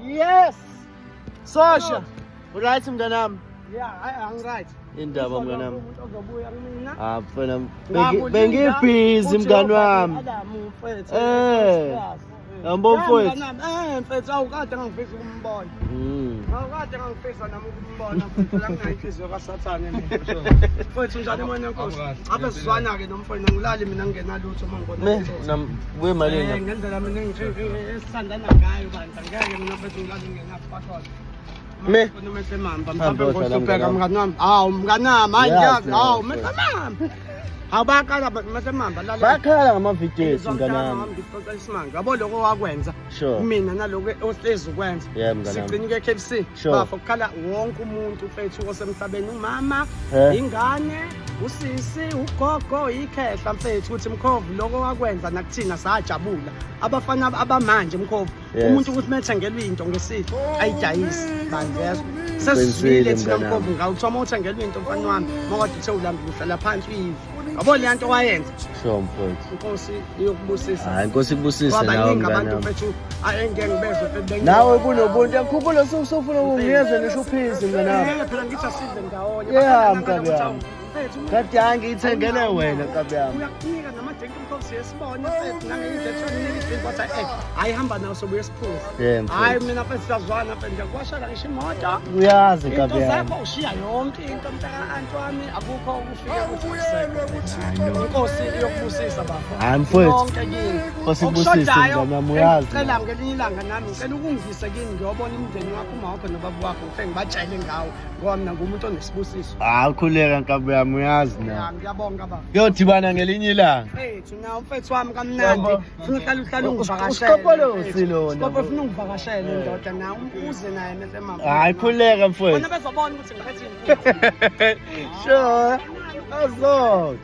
Yes. Sosha. Uright mnganami? Yeah, hayi angiright. Indaba mnganami. Umuntu ozobuya kumina. Ah mfana, Ngakulinda, bengibhizi mngani wami. Adamu mfethu. Eh. Yabo mfowethu. Mnganami, eh mfethu awukade ngangifisa ukumbona. Awukade ngangifisa nami ukumbona mfethu la nginayo inhliziyo kaSathane mina. Mfethu njani mwana wenkosi? Ave sizwana ke nomfowethu ngilali mina ngingenalutho uma ngibona. Me inkosi. nam we Eh, malini? ngendlela mina esithandana ngayo bantu angeke mina mfethu ngilale ngingenaphathola. Me? Mamba Hambe mhlawumbe ohlala ngohlupheka mngani mngani wami. Hawu mngani wami, hayi Yazi ngiyazi. Hawu mfethu. mngani wami. Hawu bayakhala abantu mngani lalela. Bakhala ngamavidiyo ethu mngani wami. Ngixoxela isimanga. Yabo lokho wakwenza. Sure. Mina naloko ohlezi ukwenza. Yeah mngani wami. Sigcine ke-KFC. Sure. Bafo kukhala wonke umuntu mfethu osemhlabeni umama, Eh. ingane, usisi, ugogo, ikhehla mfethu ukuthi mkhovu lokho wakwenza nakuthina sajabula. Abafana abamanje mkhovu Yes. umuntu ukuthi methengelwe into ngesifo ayidayisi bandlezwa. Sesizwile Qinisile, thina mnganami. mkhovu ngawuthi uma uthengelwe into mfana wami makade uthe ulambile uhlala phansi uyidle. Yabo le nto wayenza Sure mfowethu. inkosi iyokubusisa. Hayi inkosi ikubusise nawe Kwabaningi mngani abantu wami. mfethu engeke ngibezwe mfethu Nawe kunobuntu yakhuphula usufuna ukungiyeza nisho uphisi mngani wami. Eh, phela ngithi asidle ndawonye. Yeah, Bakhala mngabi ukuthi wami. mfethu, Kade angiyithengele wena nkabi yami. Uyakunika namadrinki mkhosi yesibone mfethu nange into nika idrink wathi eh hayi hamba nawo sobuye siphuze. Yeah mfowethu. Hayi mina mfethu siyazwana mfethu ngiyakuwashela ngisho imoto. Uyazi Into nkabi yami. zakho ushiya yonke into mntaka anti wami akukho ukufika ukuthi akusekho. Inkosi iyokubusisa bafo. Hayi mfowethu. Yonke kini. Nkosi ikubusise Okushodayo, mngani wami uyazi. Ngicela ngelinye ilanga nami ngicela ukungise kini ngiyobona umndeni wakho uma wakho nobaba wakho ngifike ngibatshele ngawo ngoba mina ngumuntu onesibusiso. Hayi khuleka nkabi yami uyazi Ya na. ngiyabonga baba. Kuyodibana ngelinye ilanga. Mfethu nawe mfethu wami kamnandi. Yabo. Funa uhlale uhlale ungivakashele. Usikopolosi lona. Sikopolo funa ungivakashele ndoda nawe uze naye mese mama. Hayi khuleka mfowethu. Bona bezobona ukuthi ngiphethe ini. Sure. Azok.